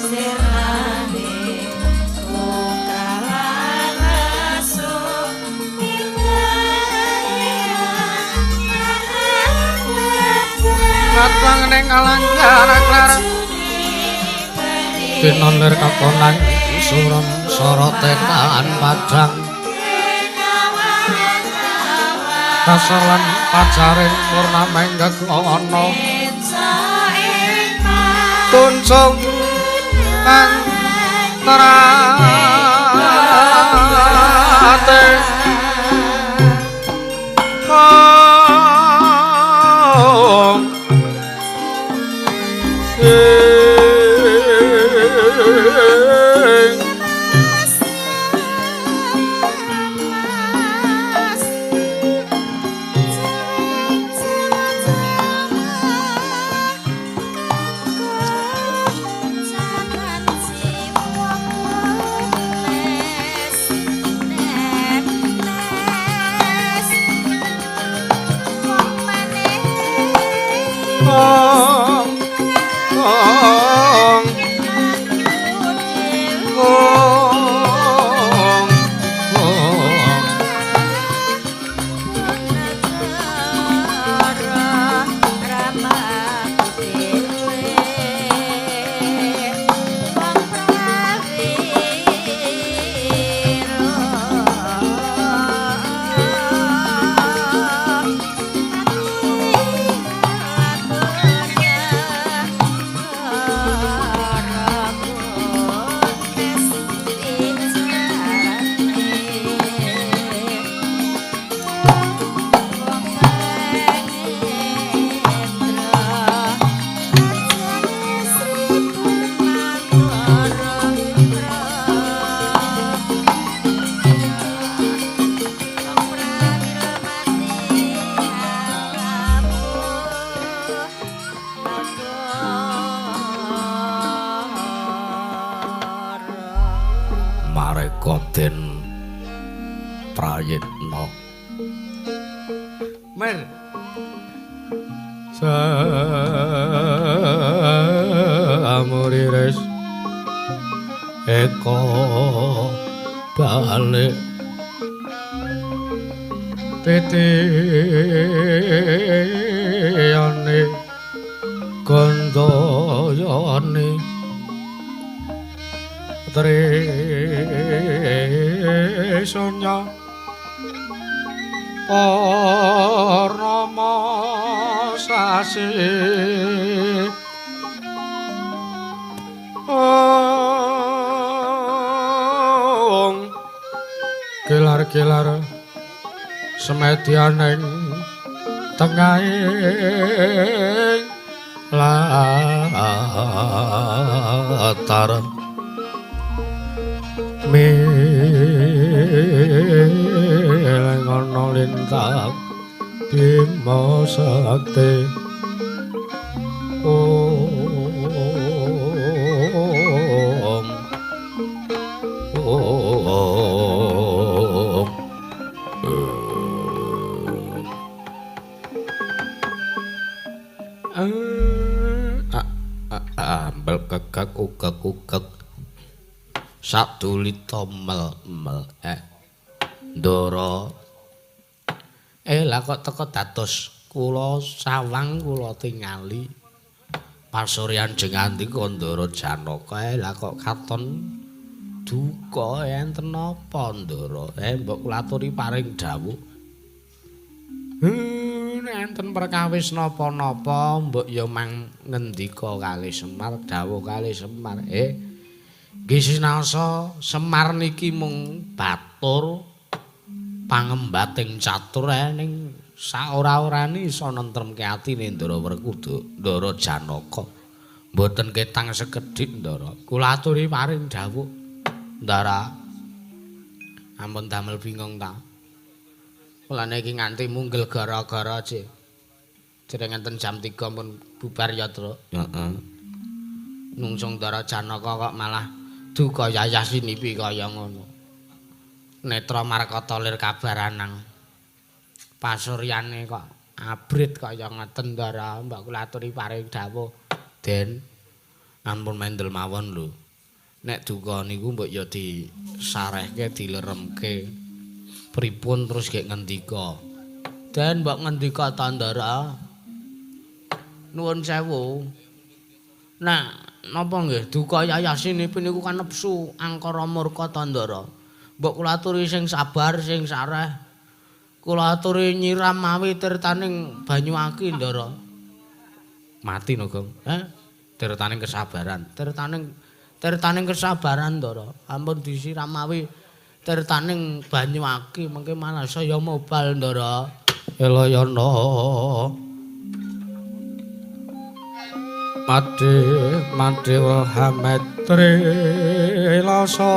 Katang ning alangkar klar Tinon lir kakonang suram sorote tan padang Kasar lan pacaring purnameng gegono Tuncung kang terate Samuriris eko balik titiyane gandayane Trisanya Parama sasi ong gelar-gelar semedyaning tengahing latar mileng ana lintang Bima Sakti Om Om Ambel kekek ukek ukek sadulita mel mel Ndara lah kok teko dados kula sawang kula tingali pasuryan jengandika Ndara Janaka lah kok katon duka enten napa Ndara mbok kula aturi paring dawuh nek enten perkawis napa-napa mbok ya mang ngendika kalih Semar dawuh kalih Semar nggih sinaosa Semar niki mung batur pangembating catur ning saora-orane iso nentremke atine Ndara Werkudara Ndara Janaka mboten ketang sekedhik Ndara kula aturi paring dawuh Ndara ampun damel bingung ta mulane iki nganti munggel gara-gara jek jere ngenten jam 3 pun bubar ya Truk heeh nungsung Ndara Janaka kok malah duka yayah sinipi kaya ngono netra markata lir kabaranang pasuryane kok abrit kaya ngeten Ndara mbok kula aturi paring dawuh Den Ampun mendel mawon lho. Nek duka niku mbok ya disarehke, dileremke. Pripun terus gek ngendika? Den mbok ngendika ta, Ndara? Nuwun sewu. Nek napa nggih duka yayasinipun niku kan nepsu angkara murka ta, Ndara. Mbok kula aturi sing sabar, sing sareh. Kula aturi nyiram mawi tirtaning banyu aki, Ndara. Mati no, Gong. Heh? Tirtaning kesabaran, tirtaning kesabaran, Ndara. Ampun disiram mawi tirtaning banyu aki, mengke malah saya mobal, Ndara. Elayana. Made made wahametre lasa.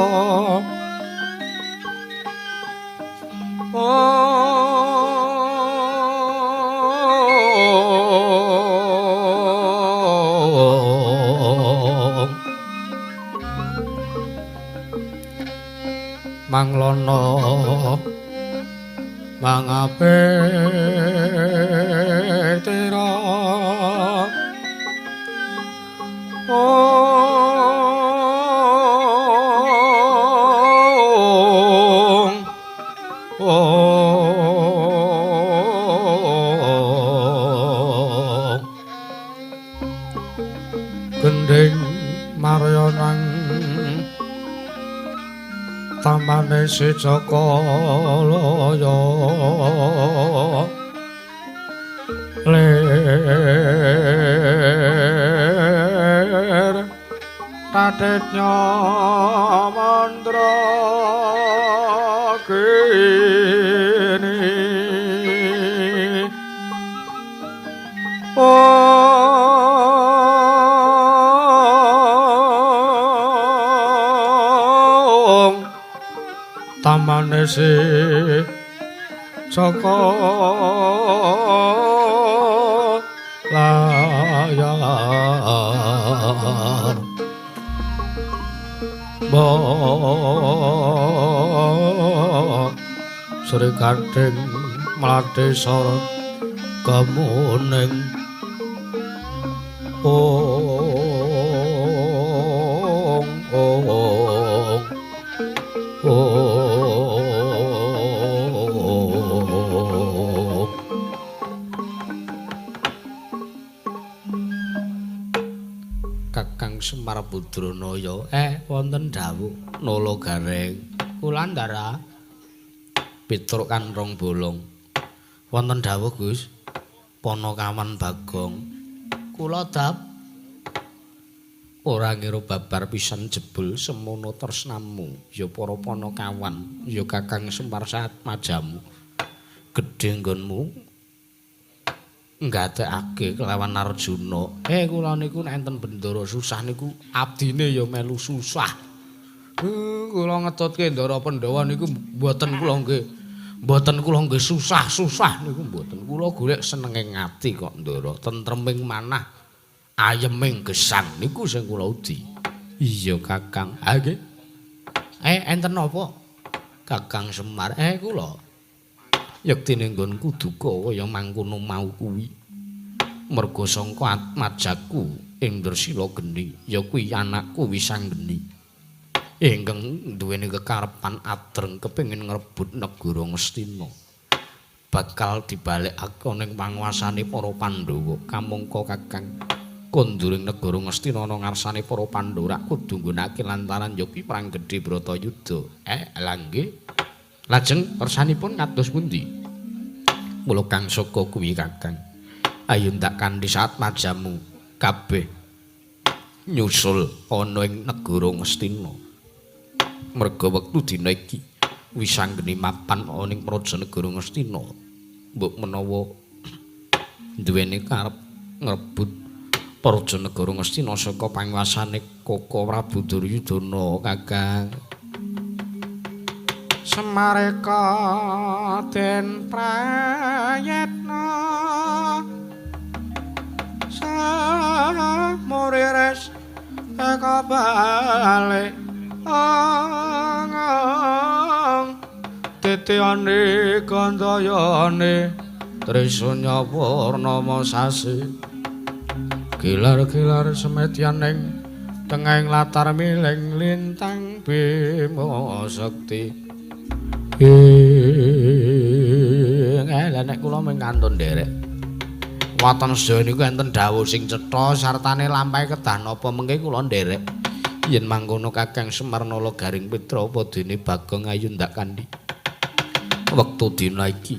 Manglono mangape tira ong ong gending marya nang tamane Sejakalaya lir tatetnya mandra kini tamane si Jaka layar Bo Sri Gading mlati sora kemuning ong ong ong. Kakang Semar Budranaya, wonten dawuh Nala Gareng. Kula Ndara Petruk kan rong bolong. Wonten dawuh Gus, Panakawan Bagong. Kula dap ora ngira babar pisan jebul semono tresnamu ya para panakawan ya Kakang Semar Satmajamu. Gedhe nggonmu nggatekake kelawan Arjuna. Kula niku nek enten bendara susah niku abdine ya melu susah. Kula ngetutke Ndara Pandhawa niku mboten kula nggih. Mboten kula nggih susah-susah niku mboten. Kula golek senenging ati kok Ndara, tentreming manah, ayeming gesang niku sing kula udi. Iya Kakang. Ha nggih. Enten napa? Kakang Semar. Kula yektine nggonku duka kaya mangkono mau kuwi. Merga sangka atmajaku ing Ndrsila geni, ya kuwi anakku Wisanggeni. Ingkang duweni kekarepan adreng kepengin ngrebut negara Ngastina. Bakal dibalekake ning panguasane para Pandhawa. Kamangka Kakang konduring negara Ngastina ana ngarsane para Pandhawa rak kudu nggunakake lantaran ya kuwi perang gedhe Bratayuda. Lha nggih. Lajeng kersanipun kados pundi? Mula kang saka kuwi Kakang. Ayo ndak kanthi satmajamu kabeh nyusul ana ing negara Ngastina. Merga wektu dina iki Wisanggeni mapan ana ing praja negara Ngastina. Mbok menawa duweni karep ngrebut praja negara Ngastina saka panguasane Koko Prabu Duryudana Kakang. Semareka den prayetna samurires eka balik ang titiane gandayane Trisunya purnama sasi gilar-gilar semedyaning Tengahing latar mileng lintang Bima Sekti. Lah nek kula mung kantun nderek. Waton sedaya niku enten dawuh sing cetha sartane lampahe kedah napa mengke kula nderek. Yen mangkono Kakang Semar Nala Garing Petra apa dene Bagong ayu ndak kandi. Wektu dina iki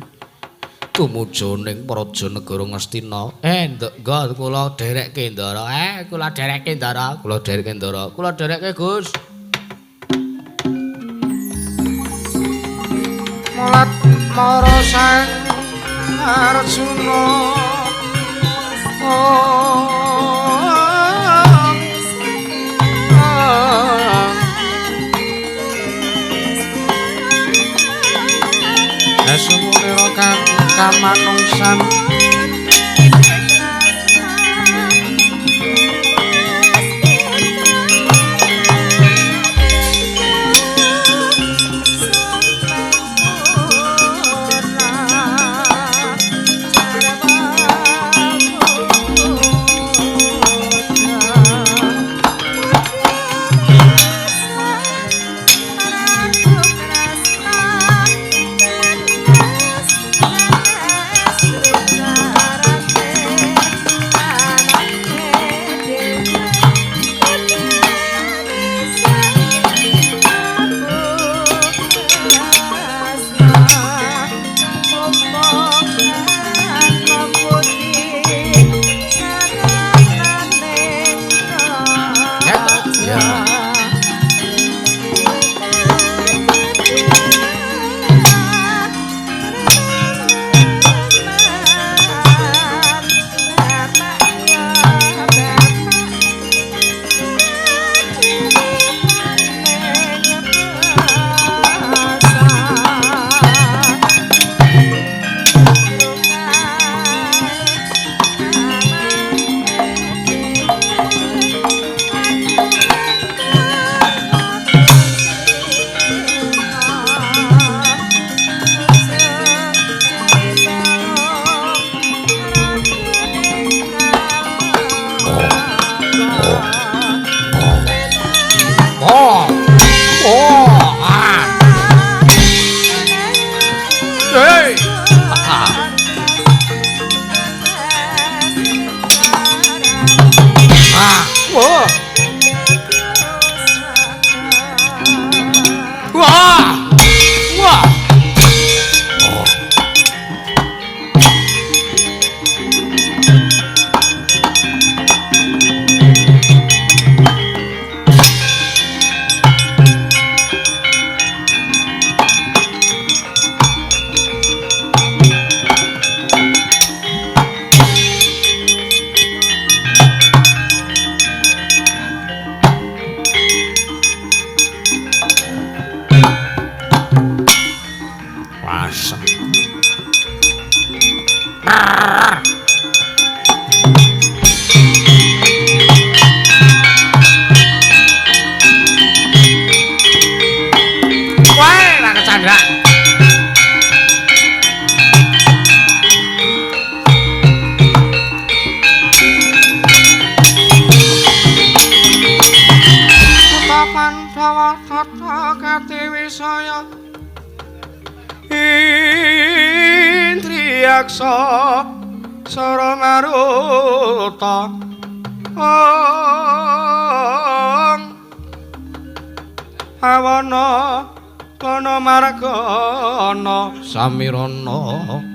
tumuju ning praja negara Ngastina. Nduk nggo kula dherekke Ndara. Kula dherekke Ndara, kula dherekke Ndara, kula dherekke Gus. Mulat mara Sang Arjuna. Sumurira kamanungsan. Indriyaksa Sara Maruta Ong Awana kana margana samirana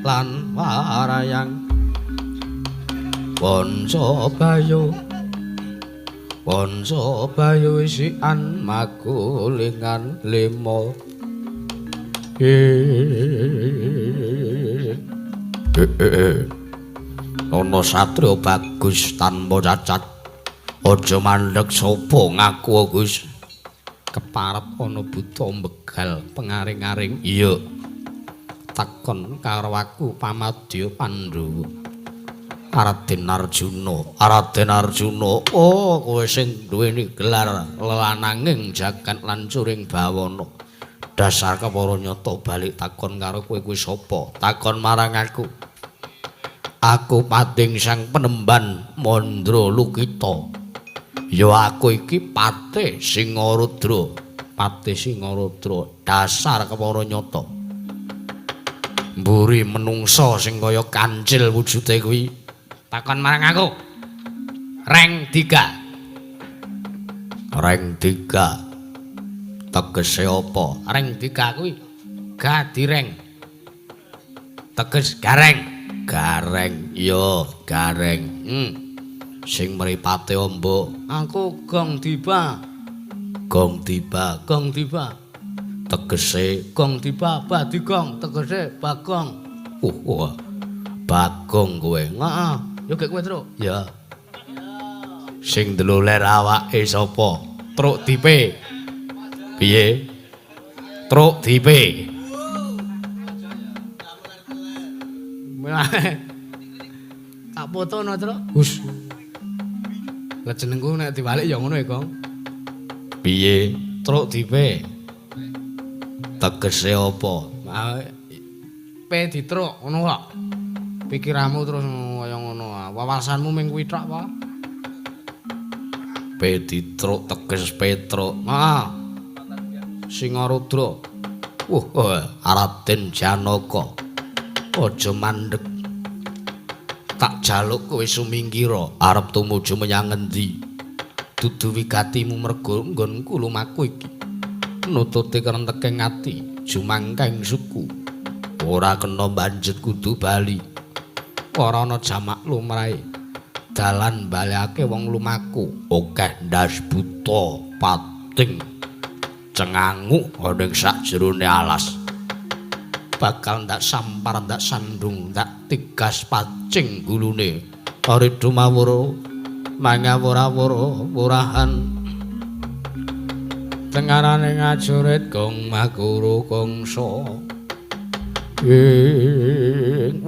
lan warayang Ponco Bayu Ponco Bayu isian magulingan limo. Nono satria bagus tanpa cacat. Aja mandeg sapa ngaku Gus. Keparep ana buta begal pengaring-aring. Iya. Takon karo aku pamadya Pandhawa. Raden Arjuna, Raden Arjuna, oh kowe sing duweni gelar lelananging jagat lan curing bawana. Dasar kepara nyata balik takon karo kowe kuwi sapa? Takon marang aku. Aku Pading Sang Penemban Mandra Lukita. Ya aku iki Patih Singarudra. Patih Singarudra dasar kepara nyata. Mburi menungsa sing kaya kancil wujude kuwi. Takon marang aku. Reng Diga. Reng Diga. Tegese apa? Reng Diga kuwi ga direng. Teges gareng. Gareng. Ya, gareng. Sing mripate amba. Aku Gong Diba. Gong Diba, Gong Diba. Tegese Gong Diba, Badigong, tegese Bagong. Wah. Bagong kowe. Heeh. Yo gek kowe, Truk. Ya. Sing ndeloler awake sapa? Truk Dipe. Piye? Truk Dipe. Tak foto no, Truk. Hus. Lah jenengku nek diwalik ya ngono ya, Gong. Piye? Truk Dipe. Tegese apa? P ditruk ngono kok. Pikiranmu terus kaya ngono. Wawasanmu ming kuwi tok apa? P ditruk teges Petruk. Heeh. Singarudra. Wah, Raden Janaka. Aja mandeg. Tak jaluk kowe sumingkira arep tumuju menyang ngendi? Dudu wigatimu merga nggonku lumaku iki. Nututi krenteking ati jumangkeng suku. Ora kena banjut kudu bali. Ora ana jamak lumrahe. Dalan balekake wong lumaku. Akeh ndas buta pating cenganguk ana ing sakjerone alas. Bakal ndak sampar ndak sandung ndak tigas pacing gulune. Aridho mawura mangawura-wura wurahan. Tengarane ngajurit gong makuru kongso. Ing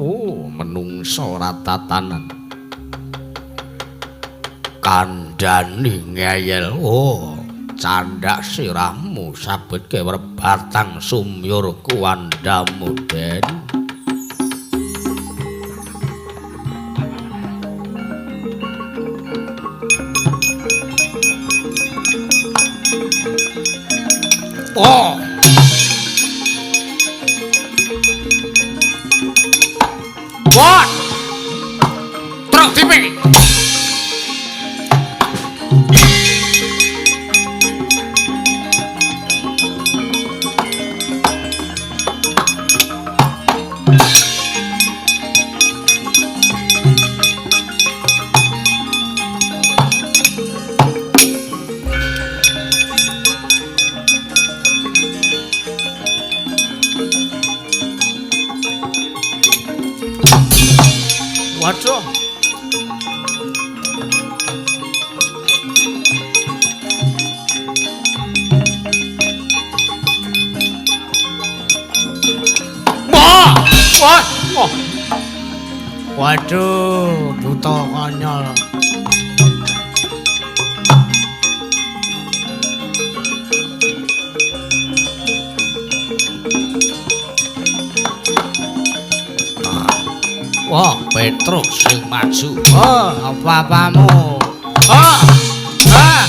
menungso ratatanan. Kandhani ngeyel. Oh, candhak sirahmu sabetke werbatang sumyur kuwandamu, Den. Oh. What? Truk tipe. Waduh. Wah, wah, wah. Waduh, buta konyol. Wah, Petruk sing maju. Oh, apa-apamu? Oh. Ah.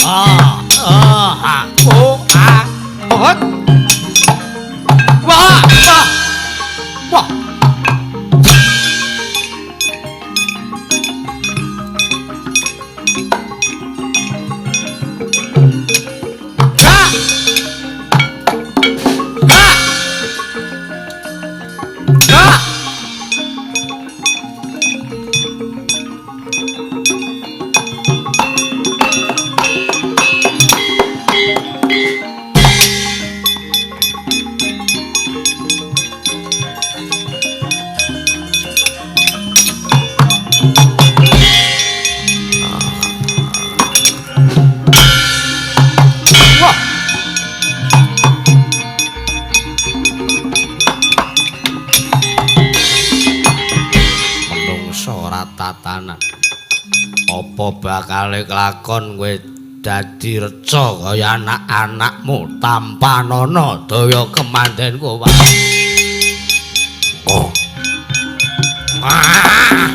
Ah, ah, ah. Oh, ah. Oh. Wah, wah. Wah. Apa bakale kelakon kowe dadi reca kaya anak-anakmu tampanana daya kemandenku wae. Oh. Ah.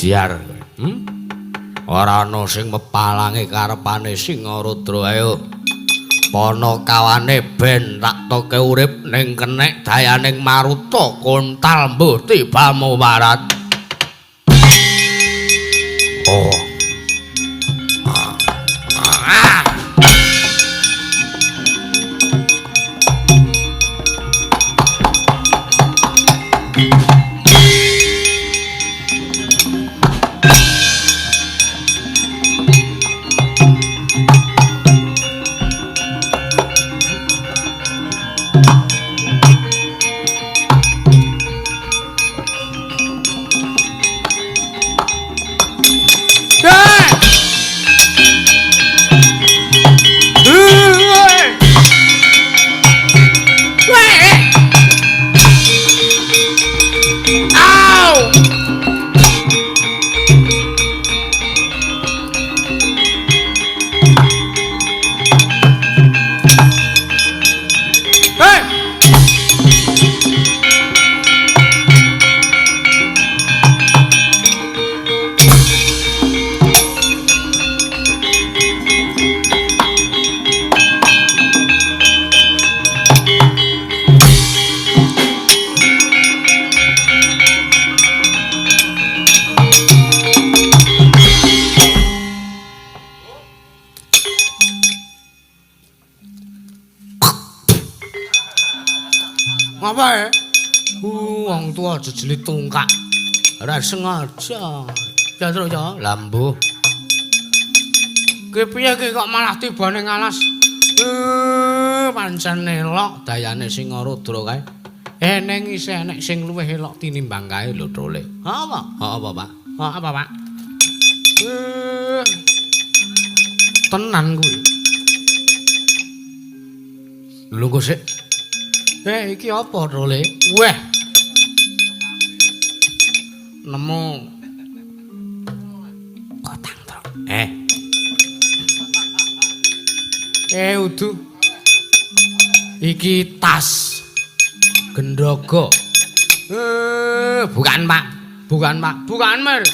Bidyar. Ora ana sing mepalange karepane Singarudra. Ayo Panakawane ben tak toke urip ning kenek dayaning maruta kontal mbuh tibamu warat. Oh. Ah. Apa wong tua jejeli tungkak. Ora sengaja. Ya terus ya, lambuh. Ki piye ki kok malah tibane ngalas? Pancen elok dayane Singarudra kae. Eneng isih enek sing luwih elok tinimbang kae lho, Trole. Apa? Apa, Pak? Apa, Pak? Tenan kuwi. Lho kok sik. Iki apa, Trole? Weh. Nemu kotang, Truk. Udu. Iki tas gendhoga. Bukan, Pak. Bukan, Pak. Bukan, Mer.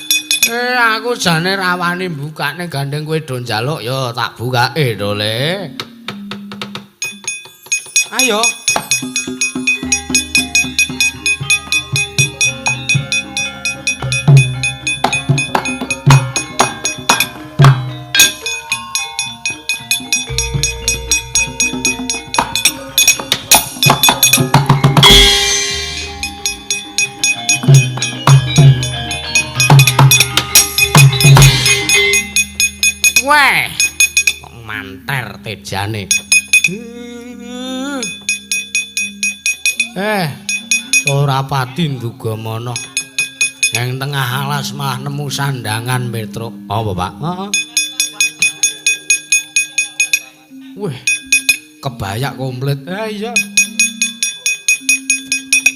Aku jane ra wani mbukane gandeng kowe do njaluk ya tak bukake, Trole. Ayo. Weh, kok manter tejane. Ora pati nduga mono. Nang tengah alas malah nemu sandangan Petruk. Apa, Pak? Heeh. Wih, kebayak komplit. Iya.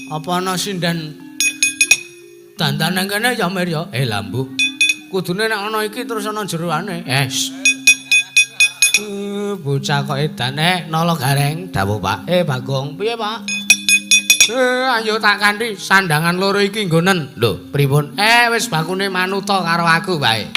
Apa ana sinden dandan nang kene ya, Mir ya? Lambuh. Kudune nek ana iki terus ana jeroane. Bocah kok edan. Nala Gareng, dawuh Pak. Bagong, piye, Pak? Ayo tak kanthi sandangan loro iki nggonen. Lho, pripun? Wis bakune manuta karo aku wae.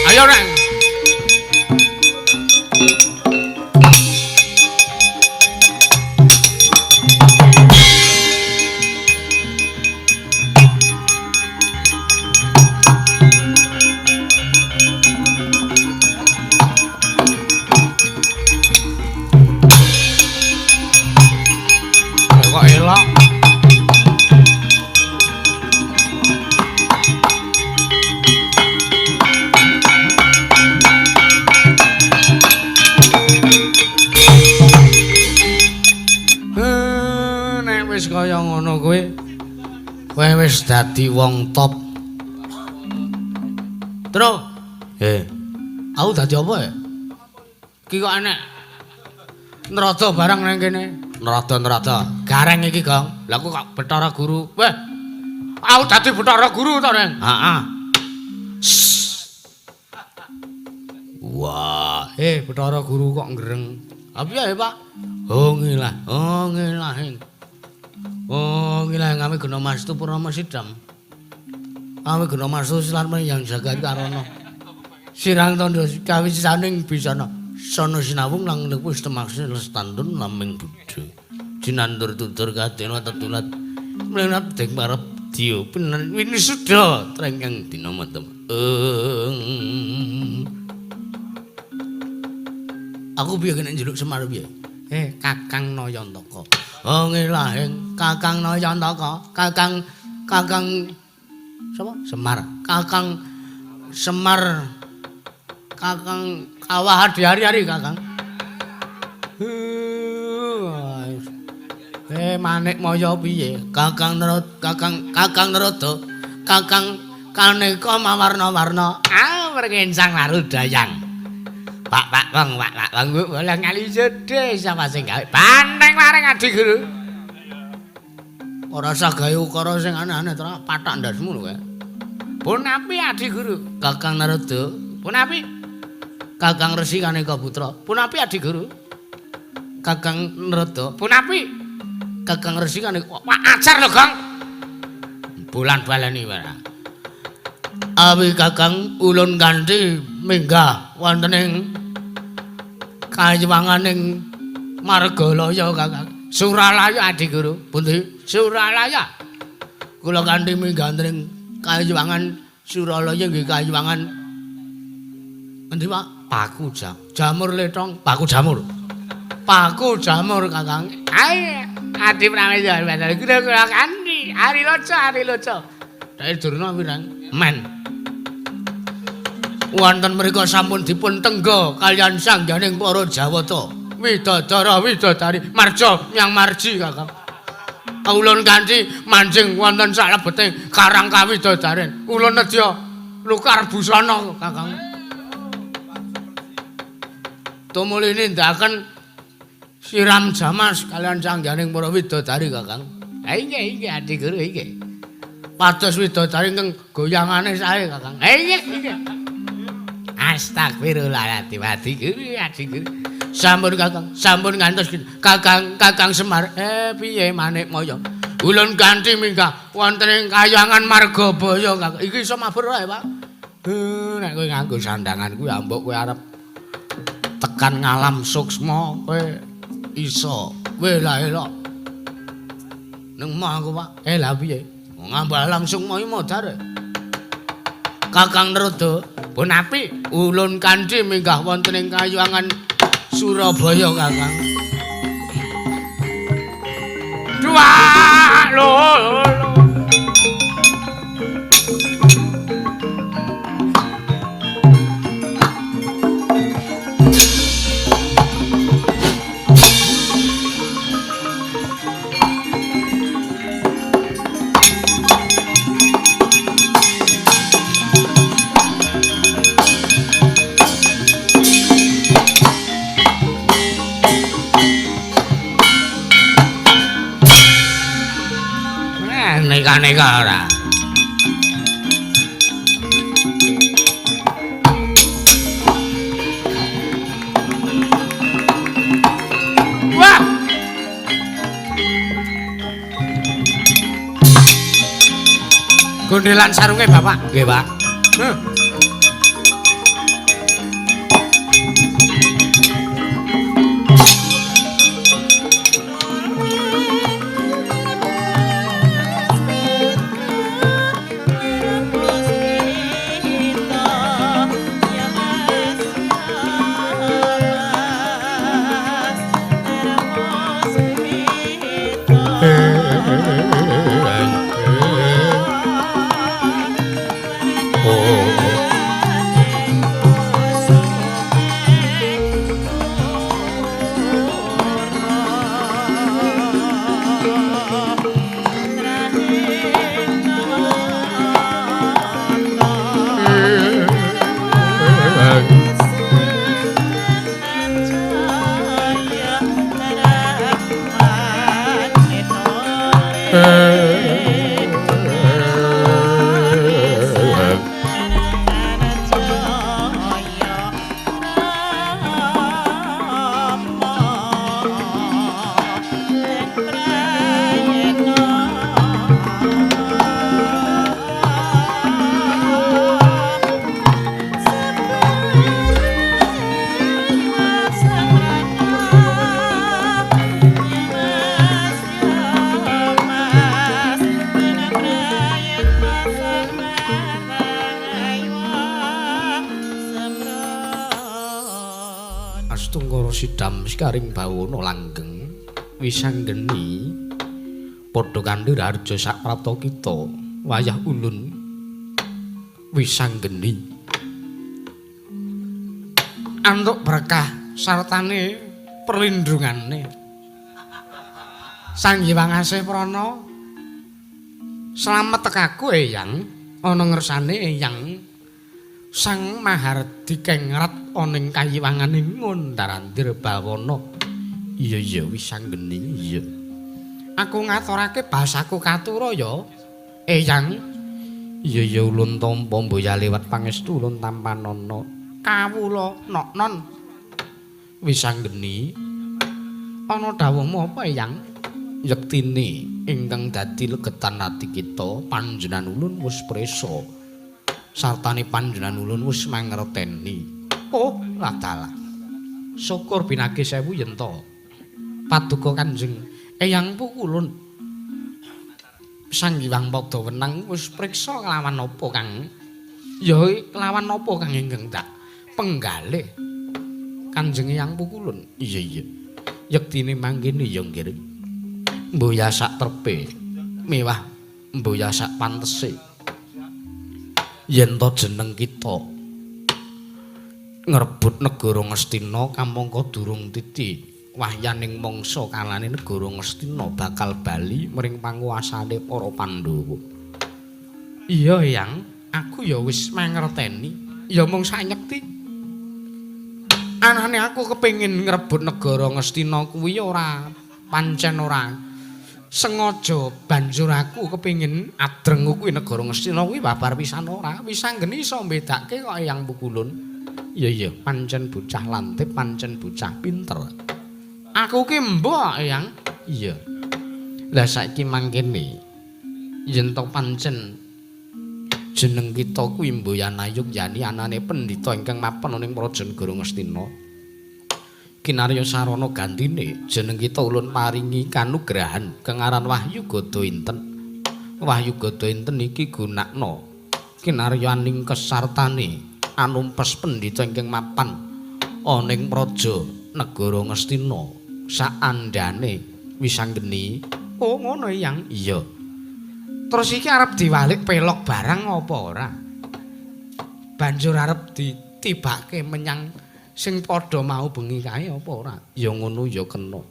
Ayo, Reng. Kok elok. Nek wis kaya ngono kuwi, kowe wis dadi wong top. Tru. Aku dadi apa ya? Iki kok enek nerada barang nang kene. Nerada-nerada. Gareng iki, Gong. Lah aku kok Bathara Guru. Weh. Aku dadi Bathara Guru to, Reng? Heeh. Wah, Bathara Guru kok ngreng. Ha piye, Pak? Oh ngilah, oh ngilah. Oh ngilah ngame gena mastu purnama sidam. Ame gena mastu silan yang jagat karana. Sirang tandha kawisisaning bisana. Sono sinawung lang nepus temaksin lestandun laming budha. Jinandur tutur kadena tetulat mlenat ding parep diya winisuda trengkang dina metem. Aku piye kene njeluk Semar piye? Kakang Nayantaka. Oh ngelahing Kakang Nayantaka, Kakang Kakang sapa? Semar. Kakang Semar. Kakang kawah hari-hari Kakang. Manik Maya piye? Kakang Narada, Kakang Kakang Narada, Kakang kaneka mawarna-warna. Ah, perkencang larudayang. Pak Pak wong, Pak Pak wong boleh ngali jedhe sapa sing gawe banteng lareng Adi Guru. Ora usah gawe ukara sing aneh-aneh to, pathak ndasmu lho kowe. Punapi Adi Guru? Kakang Narada, punapi? Kakang Resi Kaneka Putra, punapi Adi Guru? Kakang Narada, punapi? Kakang Resi Kaneka, Pak ajar lho, Gong. Bulan baleni ora. Awi Kakang ulun kanthi minggah wonten ing kayiwanganing Margalaya Kakang. Suralaya Adi Guru. Pundi? Suralaya. Kula kanthi minggah wonten ing kayiwangan Suralaya nggih kayiwangan endi Pak? Paku jamur letong, paku jamur. Paku jamur Kakang. Ayo Adi Prameswara kula kula kanthi ari loco ari loco. Dae Durna wirang men. Wonten mriku sampun dipun tengga kaliyan sangganing para Jawata. Widodara widodari marja nyang marji Kakang. Ulun kanthi manjing wonten salebeting Karang Kawidodaren. Ulun nedya lukar busana Kakang. Tumuli nindakaken siram jamas kaliyan sangganing para widodari Kakang. Ha inggih inggih Adi Guru inggih. Pados widodari ingkang goyangane sae Kakang. Ha inggih inggih. Astagfirullahaladzim Adi Guru Adi Guru. Sampun Kakang, sampun ngantos Kakang Kakang Semar. Piye Manik Maya? Ulun ganti minggah wonten ing kayangan Margabaya Kakang. Iki iso mabur wae, Pak. Nek kowe nganggo sandangan kuwi ambok kowe arep tekan ngalam suksma kowe iso. Kowe lah elok. Nang omah aku, Pak. Lah piye? Ngambah alam sukma iki modar. Kakang Narada, punapi ulun kanthi minggah wonten ing kayangan Surabaya Kakang. Dua loro. Neka-neka ora. Wah. Gondelan sarunge Bapak. Nggih, Pak. Heh. Oh. Astungkara sidam sekaring bawana langgeng wisanggeni padha kanthi raharja saprapta kita wayah ulun wisanggeni antuk berkah sartane perlindungane Sang Hyang Asih Prana. Slamet tekaku Eyang ana ngersane Eyang Sang Mahardi kengrat ana ing kayiwangane Ngundarandir Bawana. Iya iya wisanggeni iya. Aku ngaturake basaku katura ya Eyang. Iya iya ulun tampa mboya liwat pangestu ulun tampanana kawula noknon. Wisanggeni ana dawuhmu apa Eyang? Yektine ingkang dadi legetan ati kita panjenengan ulun wis prisa sartane panjenengan ulun wis mangerteni. Oh ladalah syukur pinagi sewu yen to paduka Kanjeng Eyang Pukulun Sang Hyang Padha Wenang wis priksa kelawan apa Kang? Ya kelawan apa Kang ingkang dak penggalih Kanjeng Eyang Pukulun? Iya iya yektine mangkene ya nggih. Mboya sak trepe mewah mboya sak pantese yen to jeneng kita ngrebut negara Ngastina kamangka durung titi wahyaning mangsa kalane negara Ngastina bakal bali mring panguwasane para Pandhawa. Iya Eyang, aku ya wis mangerteni ya mung sak nyekti anane aku kepengin ngrebut negara Ngastina kuwi ora pancen ora sengaja banjur aku kepengin adreng kuwi negara Ngastina kuwi babar pisan ora. Wisanggeni iso mbedake kok Eyang Pukulun. Iya iya pancen bocah lantip, pancen bocah pinter. Aku ki mbok Eyang. Iya. Lah saiki mangkene yen to pancen jeneng kita kuwi Mboyanayuk yani anane pendhita ingkang mapan ning Praja Negara Ngastina. Kinarya sarana gantine jeneng kita ulun paringi kanugrahan kang aran Wahyu Gada Inten. Wahyu Gada Inten iki gunakna kinaryaning kesartane anumpes pendhita ingkang mapan ana ing praja negara Ngastina saandhane wisanggeni. Oh ngono Eyang. Iya. Terus iki arep diwalik pelok barang apa ora? Banjur arep ditibake menyang sing padha mau bengi kae apa ora? Ya ngono ya kena.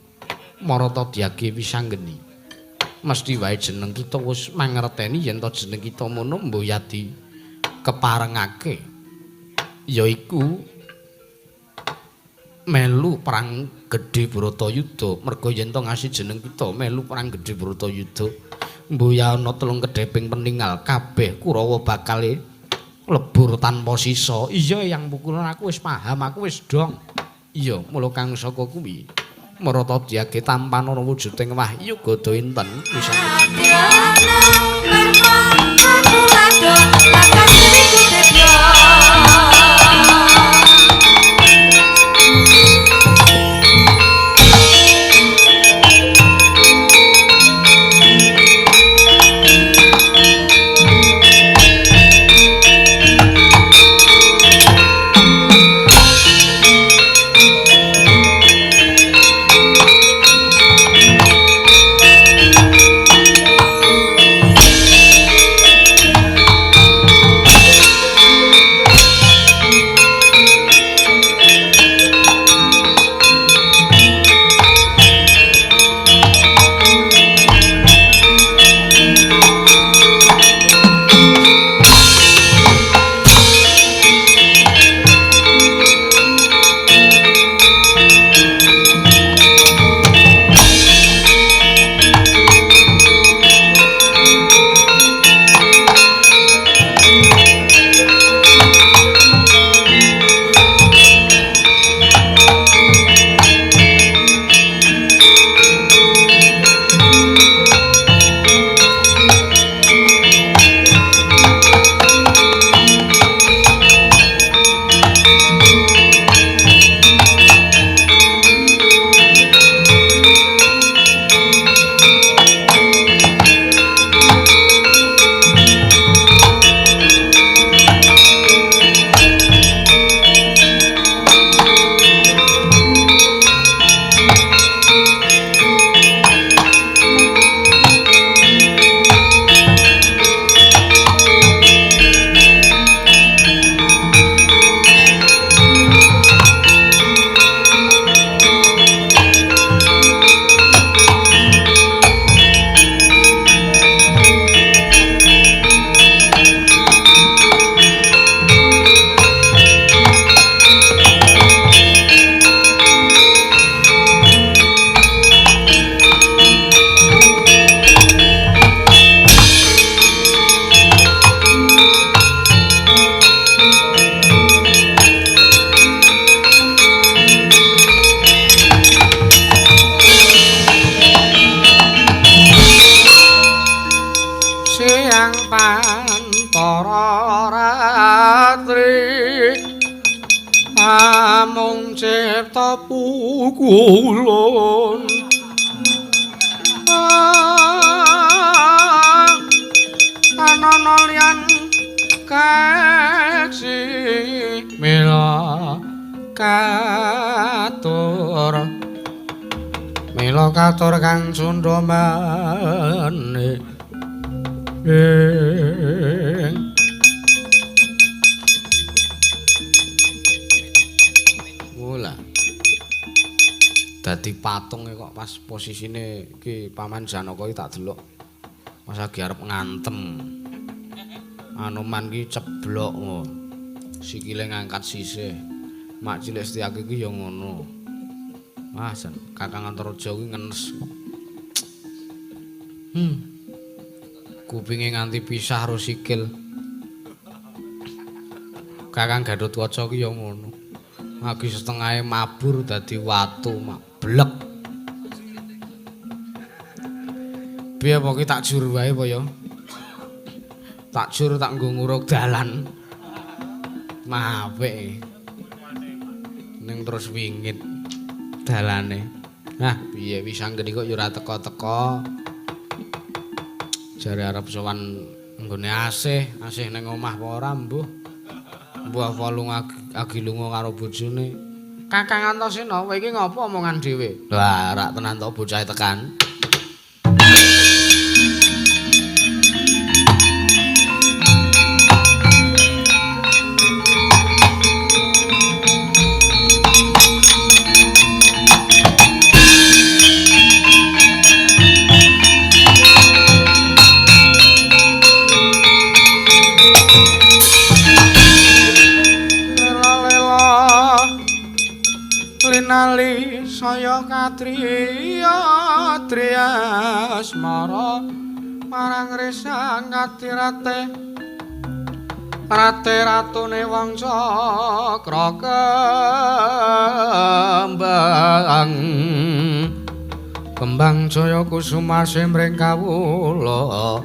Marata diage wisanggeni. Mesti wae jeneng kita wis mangerteni yen to jeneng kita mono mboya di keparengake. Yaiku melu perang gedhe Bratayuda. Merga yen to ngasih jeneng kita melu perang gedhe Bratayuda, mboya ana telung kedheping peningal kabeh Kurawa bakale lebur tanpa sisa. Iya Eyang Pukulun aku wis paham, aku wis dong. Iya, mula kang saka kuwi marata diage tampanana wujuding Wahyu Gada Inten wis Amung cipta pukulun ana liyan kaksi mila katur mila katur kang cundha manik. Mula dadi patung kok pas posisine iki Paman Janaka iki tak delok pas lagi arep ngantem. Anoman ki ceblok ngono. Sikile ngangkat sisih. Mak cilik Setyaki ki ya ngono. Wah, jan Kakang Antareja kuwi ngenes. Kupinge nganti pisah karo sikil. Kakang Gatotkaca ki ya ngono. Lagi setengahe mabur dadi watu mak blek. Piye apa ki tak jur wae apa ya? Tak jur tak nggo nguruk dalan. Mapik. Ning terus wingit dalane. Nah, piye wis anggene kok ya ora teka-teka. Jare arep sowan nggone asih, asih ning omah apa ora mbuh. Mbuh apa lunga agi lunga karo bojone. Kakang Antasena, kowe iki ngopo omongan dhewe? Lah, rak tenan to bocahe tekan. Linali saya katriya triasmara marang resang katirate rate ratune wong cakra kembang kembang jaya kusuma semring kawula.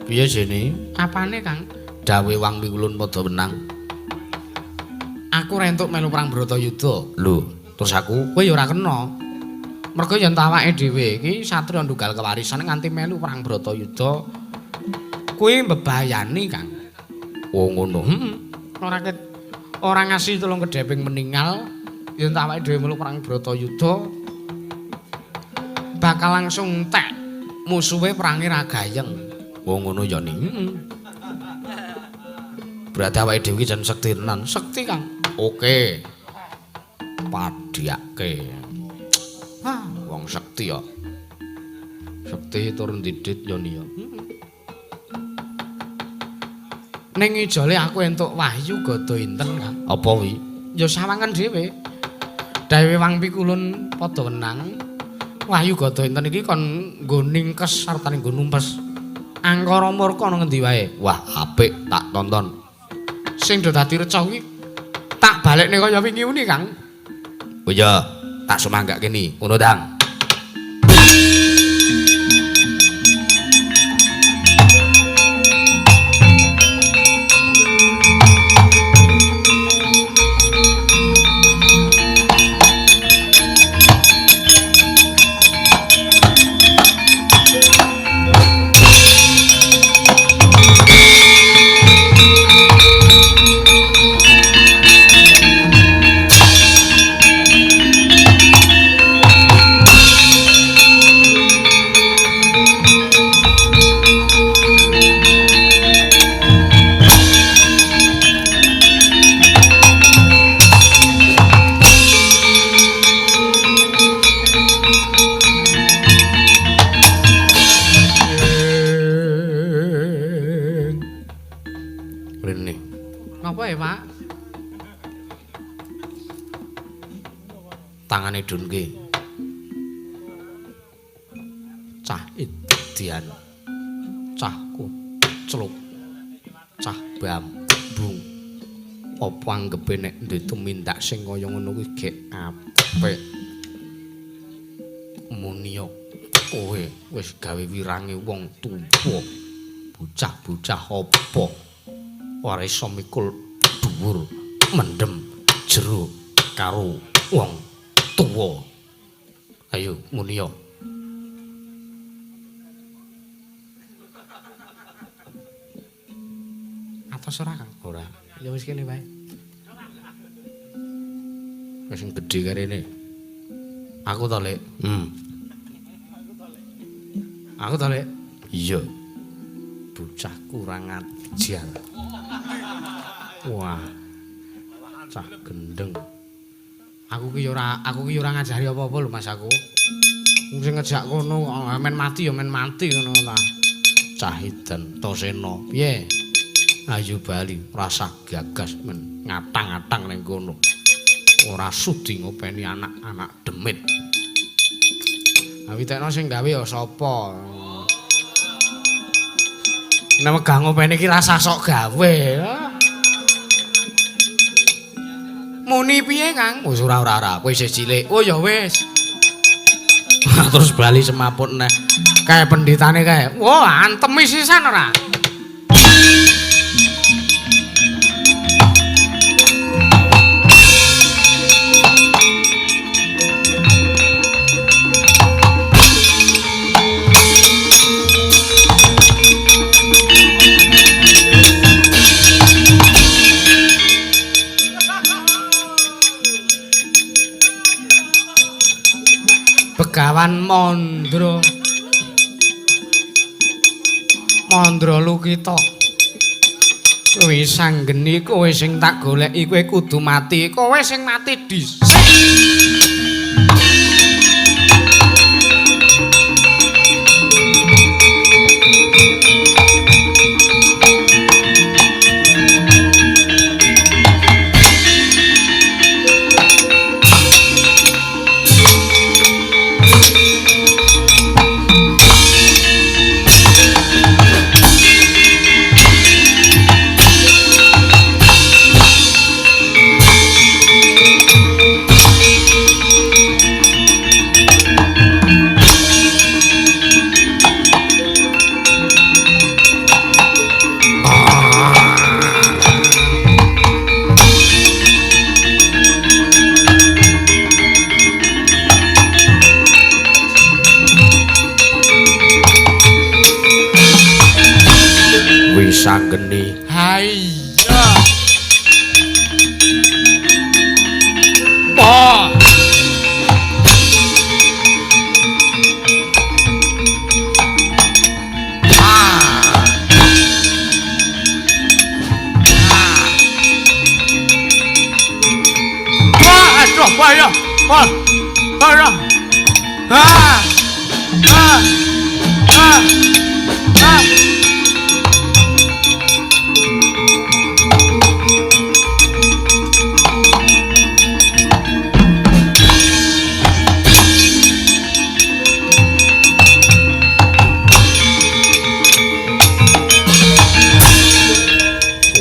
Piye jene? Apane, Kang? Dawe wang pikulun padha menang. Aku rentuk melu perang Bratayuda. Lho, terus aku kowe ya ora kena. Mergo yen awake dhewe iki satriya ndugal kewarisan nganti melu perang Bratayuda kuwi mbebayani, Kang. Oh ngono. Heeh. Ora ngasih tulung kedheping meningal yen awake dhewe melu perang Bratayuda bakal langsung entek musuhe perange ra gayeng. Oh ngono ya ni. Heeh. Berarti awake dhewe iki jan sekti tenan. Sekti, Kang. Oke. Padhake. Hah, wong sekti ya. Sekti turun didit ya ni ya. Ning ijole aku entuk wahyu gada inten, Kang. Apa wi? Ya sawangan dhewe. Dhewe wang pikulun padha wenang. Wahyu gada inten iki kon nggo ningkes sartane nggo numpes. Angkara murka ana ngendi wae. Wah, apik tak tonton. Sing do dadi reca kuwi tak balekne kaya wingi uni, Kang. Oh iya, tak sumanggake kene. Ngono, Dang. Tangane dunke. Cah idian. Cah kucluk. Cah bambung. Apa anggepe nek ndek tumindak sing kaya ngono kuwi gek apik. Muniya kowe wis gawe wirange wong tuwa. Bocah-bocah apa? Ora iso mikul dhuwur mendem jero karo wong tuwa. Ayo muni ya. Atos ora, Kang? Ora. Ya wis kene wae. Wis sing gedhe karene. Aku to, Lek. Aku to, Lek. Iya. Bocah kurang ajar. Wah. Cah gendeng. Aku ki ora ngajari apa-apa lho Mas aku. Wong sing ngejak kono kok men mati ya men mati ngono ta. Cah Edan Tosena. Piye? Ayo bali, rasah gagas men ngatang-atang ning kono. Ora sudi ngopeni anak-anak demit. Ha witekno sing gawe ya sapa? Nek wegah ngopeni iki rasah sok gawe. Muni piye, Kang? Wis ora, kowe isih cilik. Oh ya wis. Terus bali semaput neh. Kae pendhitane kae. Wah, antemi sisan ora. Begawan Mandra. Mandra Lukita. Wis anggeni kowe sing tak goleki kowe kudu mati. Kowe sing mati dhisik. Sanggeni. Haiya. Po. Wah, aduh, bahaya. Wah. Bahaya. Ah. Ah. Ah. Ah.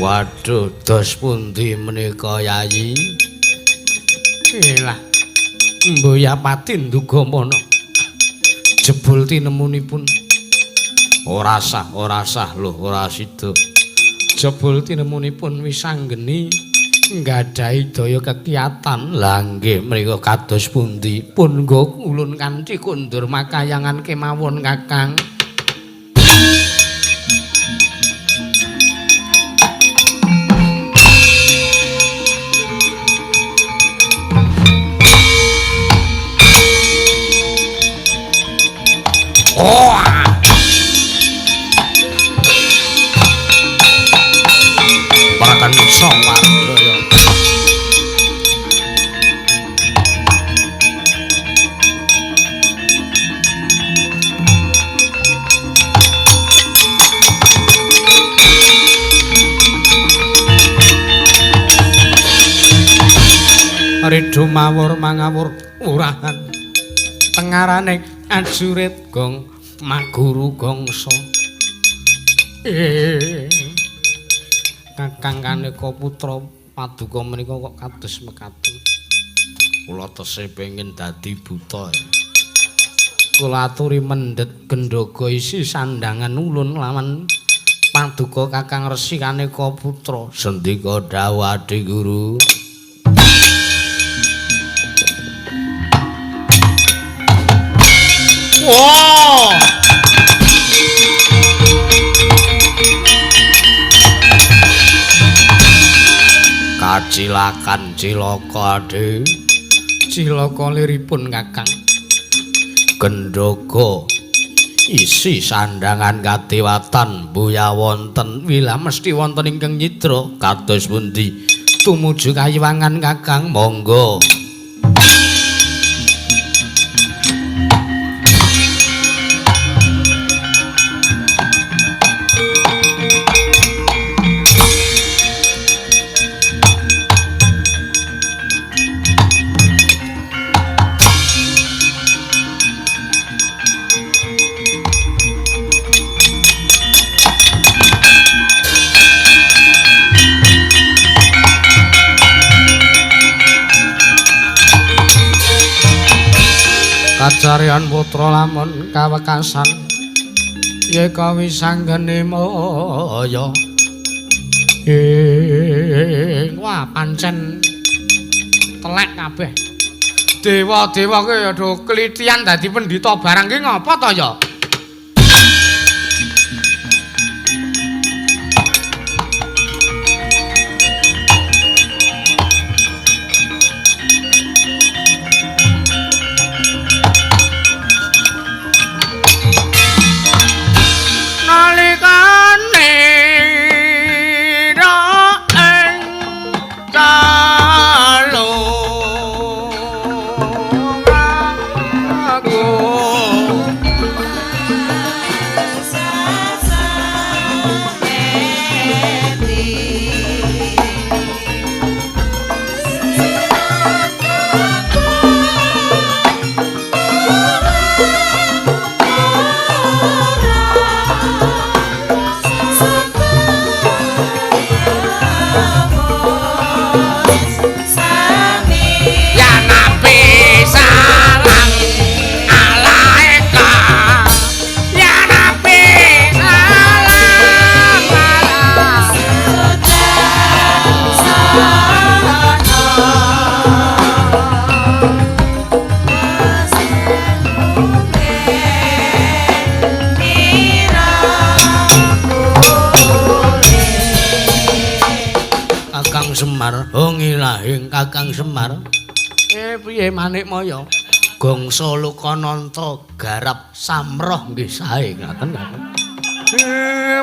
Waduh, dos pundi menika Yayi? Elah. Mboyapati nduga mana? Jebul tinemunipun. Ora sah lho, ora sida. Jebul tinemunipun wisanggeni nggadahi daya kekiyatan. Lah nggih mriku kados pundi? Pun nggo ulun kanthi kondur makayangan kemawon Kakang. Ridho mawur mangawur urahan tengarane ajurit gong maguru gongso. Kakang kaneka putra paduka menika kok kados mekaten. Kula tesih pengin dadi buta. Kula aturi mendhet gendhoga isi sandhangan ulun lawan Paduka Kakang Resi Kaneka Putra? Sendika dawuh Adi Guru. Wah. Kacilakan cilaka Adi. Cilaka liripun Kakang. Gendhoga isi sandangan kadewatan buya wonten wilah mesti wonten ingkang nyidra kados pundi tumuju kayiwangan Kakang monggo. Kacaryan putra lamun kawekasan yeka wisanggeni maya. Ing wah pancen telek kabeh. Dewa-dewa ki ya do klitian dadi pendhita barang ki ngapa to ya? Kakang Semar. Piye Manikmaya? Gongso Lukananta garap samroh nggih sae ngaten ngaten.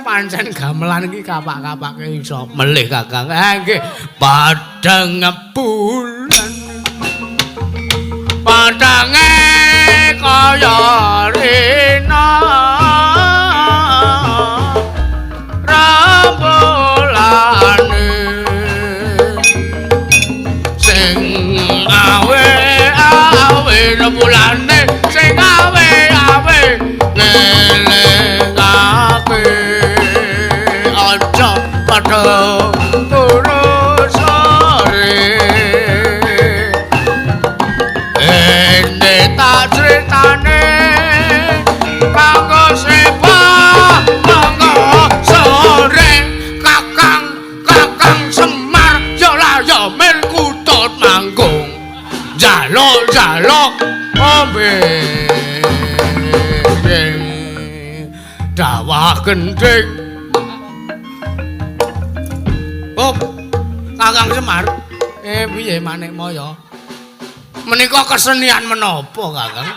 Pancen gamelan iki kapak-kapake iso melih Kakang. Nggih, padhang bulan. Padhange kaya rina. Rambulane awe bulane sing awe awe ngelingake aja padha turu sore ene tak critane kanggo sebah monggo sore Kakang Kakang Semar yo la yo men kutut manggung jaluk-jaluk ombe dawah gendhing. Oh, Kakang Semar, piye Manikmaya? Menika kesenian menapa, Kakang?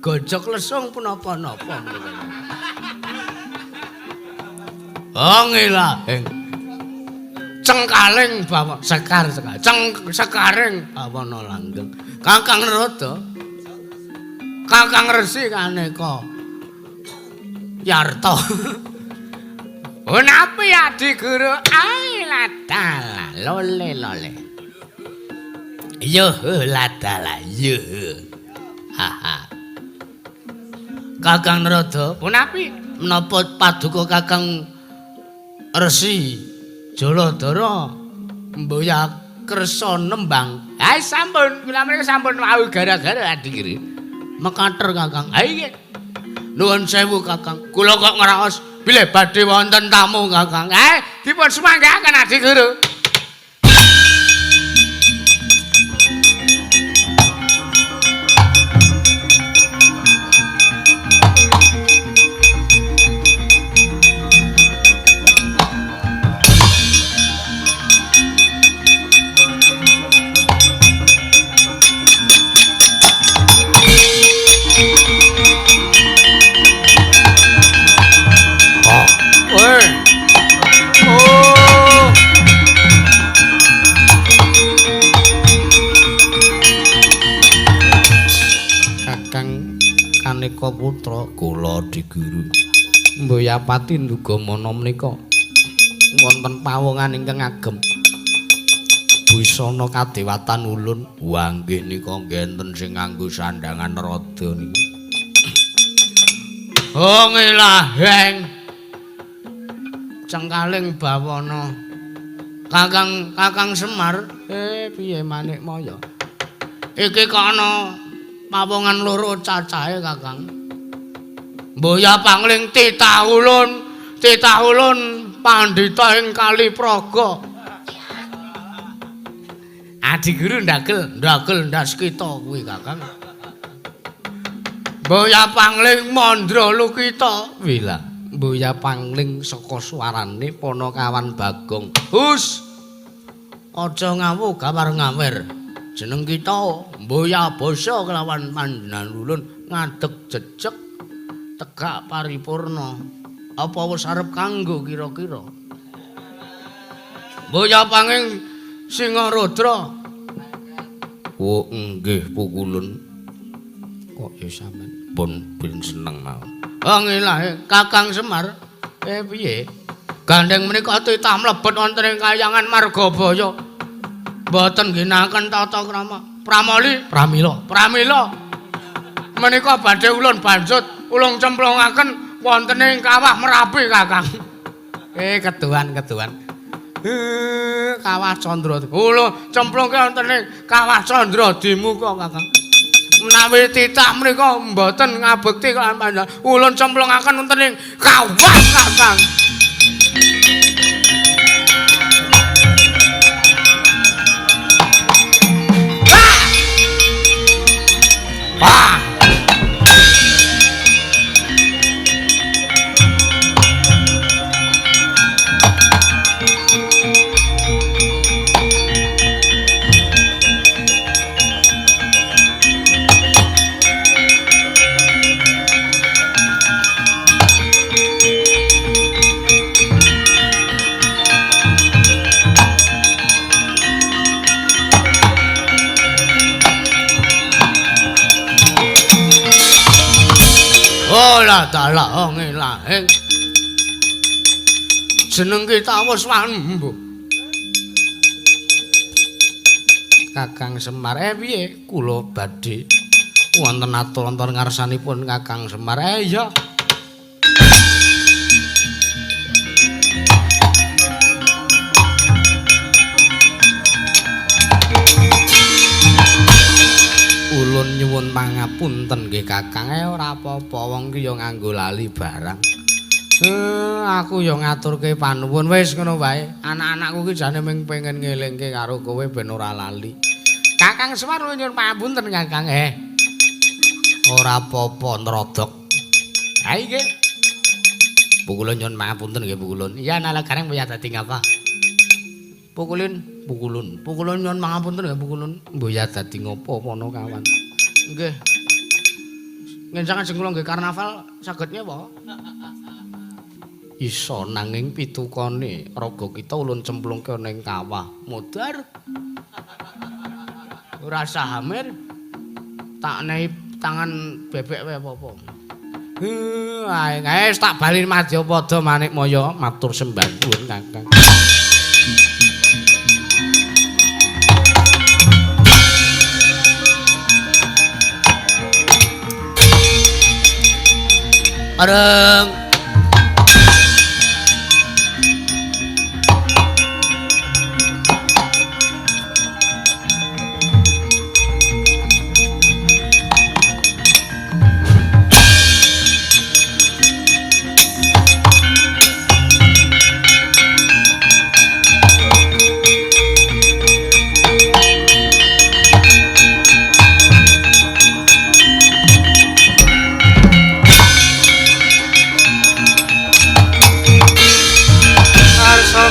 Gojok lesung punapa-napa menika. Oh, ngelahing. Cengkaling bawa sekar sekar ceng sekaring bawana langgeng. Kakang Narada, Kakang Resi Kaneka Yarta. Oh napi Adi Guru ai ladala lole lole. Yo ladala yo. Haha. Kakang Narada, punapi menapa paduka Kakang Resi Jaladara mboya kersa nembang. Ha sampun, kula mriki sampun wau gara-gara Adi Guru. Mekater Kakang. Ha iki. Nuwun sewu Kakang. Kula kok ngraos bilih badhe wonten tamu Kakang. Dipun sumanggaken Adi Guru. Putra kula Adi Guru Mboyapati ndugamana menika wonten pawongan ingkang agem busana kadewatan ulun. Wah nggih nika ngenten sing nganggo sandangan rada niku. Oh ngelaheng cengkaling bawana Kakang Kakang Semar. Piye Manikmaya iki kok ana pawongan loro cacahe Kakang. Mboya pangling titah ulun pandhita ing Kalipraga. Adi Guru ndagel ndas kita kuwi Kakang. Mboya pangling Mandra Lukita. Wila, Mboya pangling saka swarane Panakawan Bagong. Hus. Aja ngawu gawar ngawer. Jeneng kita Mboya basa kelawan panjenengan ulun ngadeg jejeg tegak paripurna. Apa wis arep kanggo kira-kira? Mboya panging Singarudra. Oh nggih pukulun. Kok ya sampean pun ben seneng mawon. Oh ngilahe Kakang Semar. Piye? Gandeng menika titah mlebet wonten ing kayangan Margabaya. Mboten ginakaken tata krama. Pramoli, pramila, pramila. Menika badhe ulun banjut ulung cemplungaken wonten ing kawah Merapi, Kakang. Keduan-keduan. Kawah Candra. Ulung cemplungke wonten ing kawah Candra Dimuka, Kakang. Menawi titah menika mboten ngabekti kaliyan panjenengan, ulun cemplungaken wonten ing kawah, Kakang. Wah! Ola dalah ngelaheng. Jeneng kita wis wambu. Kakang Semar, piye? Kula badhe wonten atur wonten ngarsanipun Kakang Semar. Iya. Ulun nyuwun pangapunten nggih Kakang. Ora apa-apa wong ki ya nganggo lali barang. Aku ya ngaturke panuwun wis ngono wae. Anak-anakku ki jane mung pengen ngelingke karo kowe ben ora lali. Kakang Semar nyuwun pangapunten Kakang. Ora apa-apa nrodok. Ha iki. Pukulun nyuwun pangapunten nggih Pukulun. Iya nalagareng ya dadi ngapa? Pukulun, pukulun. Pukulun nyuwun pangapunten nggih Pukulun. Mbok ya dadi ngopo Panakawan. Nggih. Ngencangan sing kula nggih karnaval saged nyewa. Iso nanging pitukane raga kita ulun cemplungke ana ing kawah. Modar. Ora usah hamir. Tak nehi tangan bebek wae apa-apa. Ae wis tak bali Madyapada Manikmaya matur sembah nuwun Kakang. Areng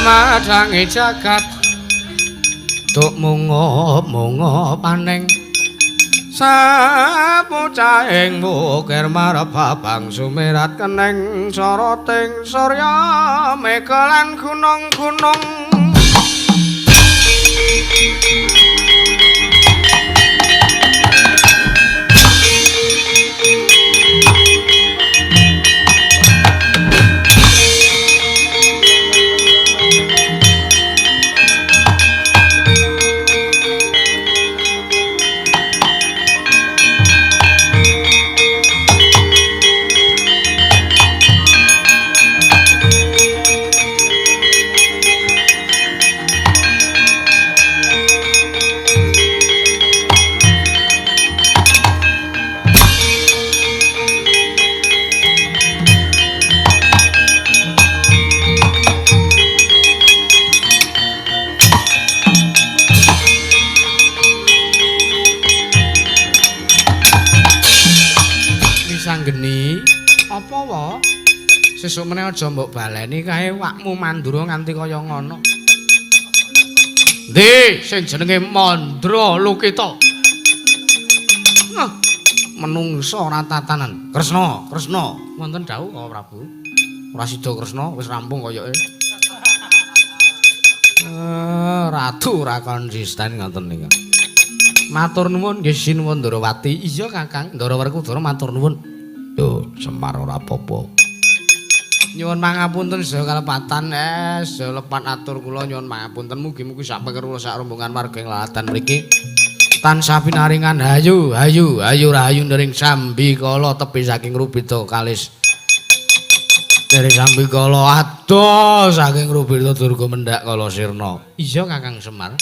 Madhangi jagat tuk mungup-mungup aning sapucahing wukir marep babang sumirat keneng soroting surya mega lan gunung-gunung. Geni apa wa sesuk meneh aja mbok baleni kae wakmu mandura nganti kaya ngono. Ndi sing jenenge Mandra Lukita? Menungso ora tatanan. Kresna, Kresna, wonten dawuh kok Prabu. Ora sida Kresna wis rampung koyoke. Ratu ora konsisten ngoten niku. Matur nuwun nggih sinuwun Ndarawati. Iya Kakang, Ndara Werkudara matur nuwun. Yo Semar ora apa-apa. Nyuwun pangapunten sedaya kalepatan, sedaya lepat atur kula nyuwun pangapunten. Mugi-mugi sak pekerula sak rombongan warga ing lalatan mriki tansah pinaringan hayu hayu hayu rahayu nering sambikala tebih saking Rubita kalis. Dari sambikala adoh saking Rubita Durga mendhak kala sirna. Iya Kakang Semar.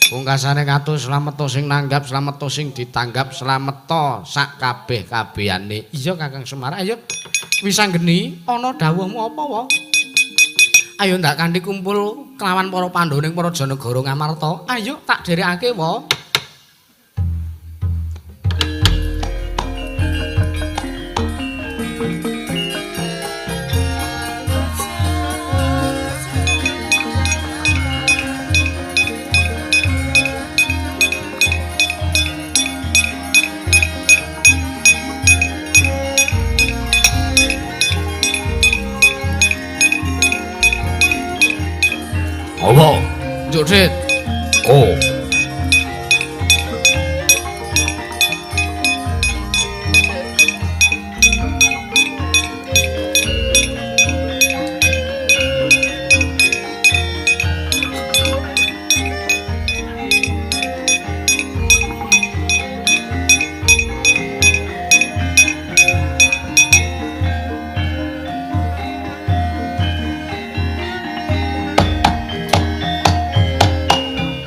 Pungkasane katus slameta sing nanggap, slameta sing ditanggap, slameta sak kabeh-kabehane. Iya Kakang Semar, ayo Wisanggeni ana dawuhmu apa wa? Ayo ndak kanthi kumpul kelawan para Pandhawa ning Prajanegara Ngamarta. Ayo tak dherekake wa. Apa? Njuk Dit. Ko.